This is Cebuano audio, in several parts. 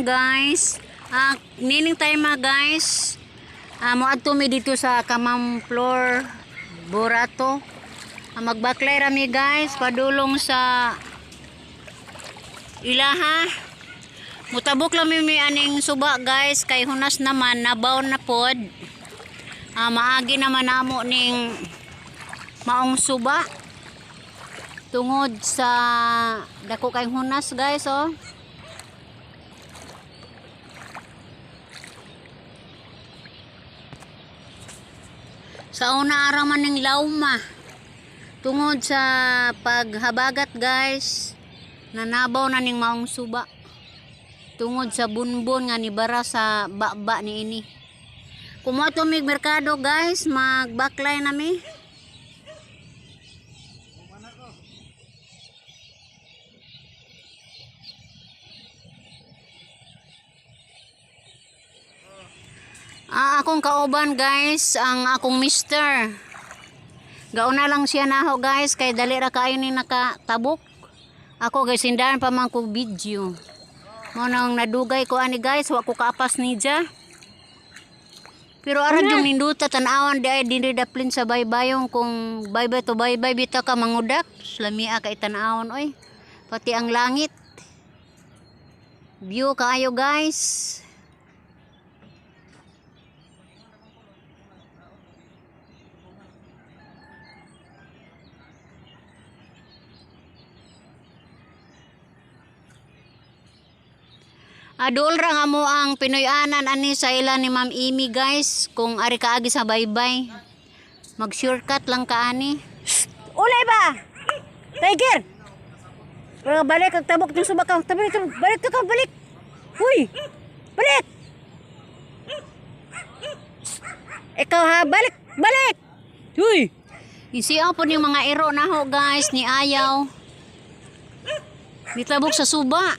guys. Nining time mga guys. Moadto mi dito sa Kamamplor Borato. Magbaklay ra mi guys padulong sa ilaha. Mutabok lang mi aning suba guys kay hunas naman nabaw na pod. Maagi naman namo ning maong suba tungod sa dako kay hunas guys oh. Sa una araw man ning lauma. Tungod sa paghabagat guys, nanabaw na ning maong suba. Tungod sa bunbon nga nibara sa baba ni ini. Kumuha mig merkado guys, magbaklay na mi. Akong kauban guys, ang akong mister. Gauna lang siya naho guys, kay dali ra kaayo ni nakatabok. Ako guys, sindahan pa man ko video. Mo nang nadugay ko ani guys, wa ko kaapas niya. Pero arag yung ninduta tan-awan di ay dili daplin sa baybayong kung baybay to baybay bitaw ka mangudak. Lamia kay tan-awon oy. Pati ang langit. View kaayo guys. Adol ra nga mo ang Pinoy-anan ani sa ila ni Ma'am Amy guys kung ari kaagi sa baybay. Mag shortcut lang ka ani. Ulay ba? Tiger. Pero balik ang tabok ng suba ka. Balik, balik ka, balik. Huy. Balik. Ikaw ha, balik, balik. Huy. Isiyaw po ni mga iro na ho guys ni ayaw. Nitabok sa suba.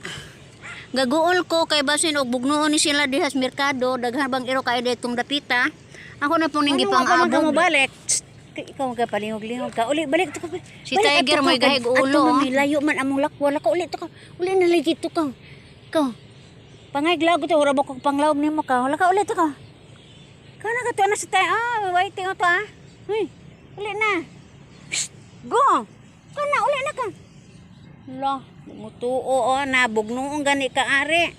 Gaguol ko kay basin og bugnoon ni sila diha sa merkado, daghan bang iro kay ditong dapita. Ako na pong ning Ano nga pa man ka gipang-abog. mo balik? Kay ikaw ka palingog-lingog ka. Uli balik to ka. Si Tiger mo'y gahig ulo, Ato oh. may layo man among lakwa. Laka uli to ka. Uli na lagi to ka. Ka. Pangay glago to ora ba ko panglawom nimo ka. Laka uli to ka. Ka na ka to na si tay. Wait to ah. Huy. Uli na. Shh, go. Ka na uli na ka. La, mutuo oh, nabugnoon gani ka ari.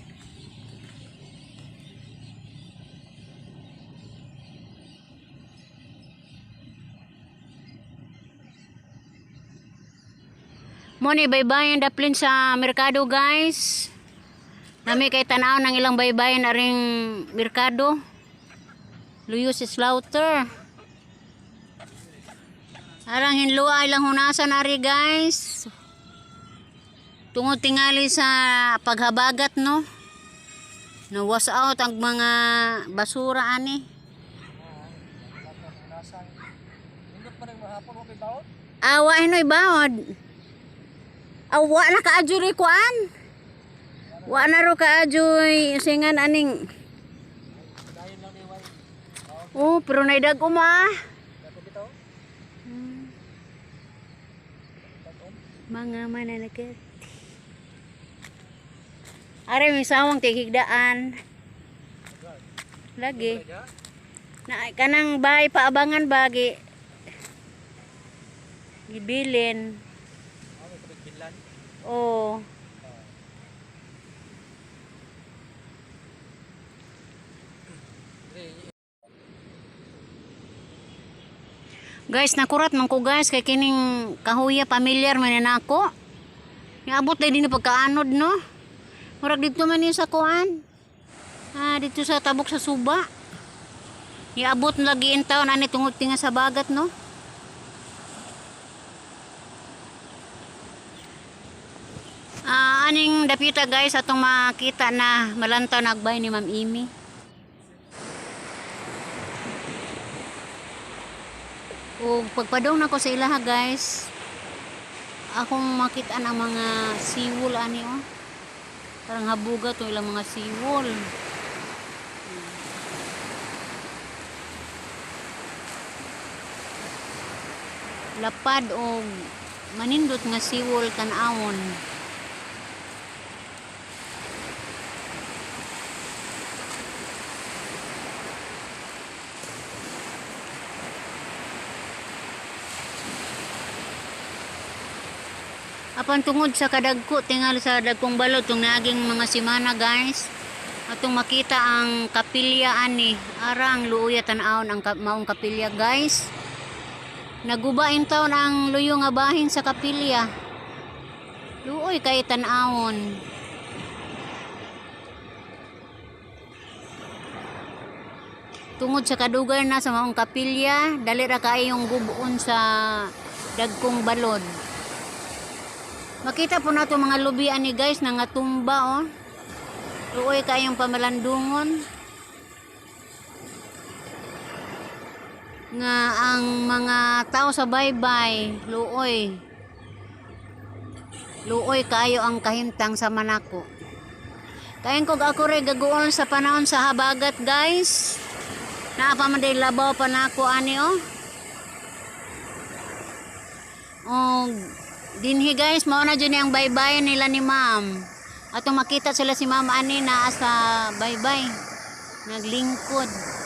Mo ni baybayin daplin sa merkado guys. Nami kay tan-aw ng ilang baybayin aring merkado. Luyo si slaughter. Arang hinlua ilang hunasan ari guys. Tungod tingali sa paghabagat no. No wash out ang mga basura ani. Awa hinoy baod. Awa na kaadyoy kuan. Wa na ro kaadyoy singan aning. Oh, pero naidag uma. Mga mananakit. Are may sawang tigigdaan. Lagi. Na kanang bahay paabangan bagi. Gibilin. Oh. Guys, nakurat man ko guys kay kining kahuya pamilyar man na nako. Niabot dahil din pagkaanod no. Murag dito man ni sa kuan. Dito sa tabok sa suba. Niabot lagi in taon ani tungod tinga sa bagat no. Aning dapita guys atong makita na malantaw nagbay ni Ma'am Amy. O pagpadong nako sa ilaha guys, akong makita ang mga siwol ani oh. Parang habuga to ilang mga siwol. Lapad og manindot nga siwol tan-awon. Apan tungod sa kadagko tingali sa dagkong balod tung naging mga simana, guys. Atong makita ang kapilya ani. Ara ang luoya tan-awon ang maong kapilya, guys. Naguba in taon ang luyo nga bahin sa kapilya. Luoy kay tan-awon. Tungod sa kadugay na sa maong kapilya, dali ra kaayong gubon sa dagkong balod. Makita po nato mga lubi ani, guys, na nga tumba oh. Luoy kayong pamalandungon. Nga ang mga tao sa baybay, luoy. Luoy kayo ang kahimtang sa manako. Kain kog ako rin gaguon sa panahon sa habagat, guys. Naa pa man day labaw pa nako ani oh. Oh, dinhi, guys, mao na jud ni ang baybay nila ni ma'am. Atong makita sila si ma'am ani naa sa baybay. Naglingkod.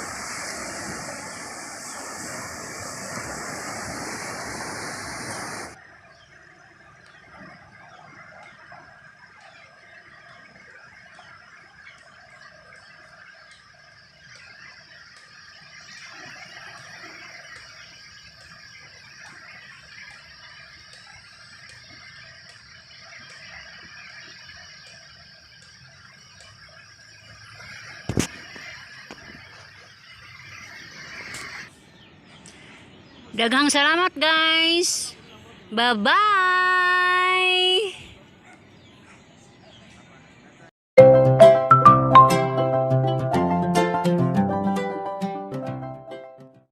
Daghang salamat, guys. Bye-bye.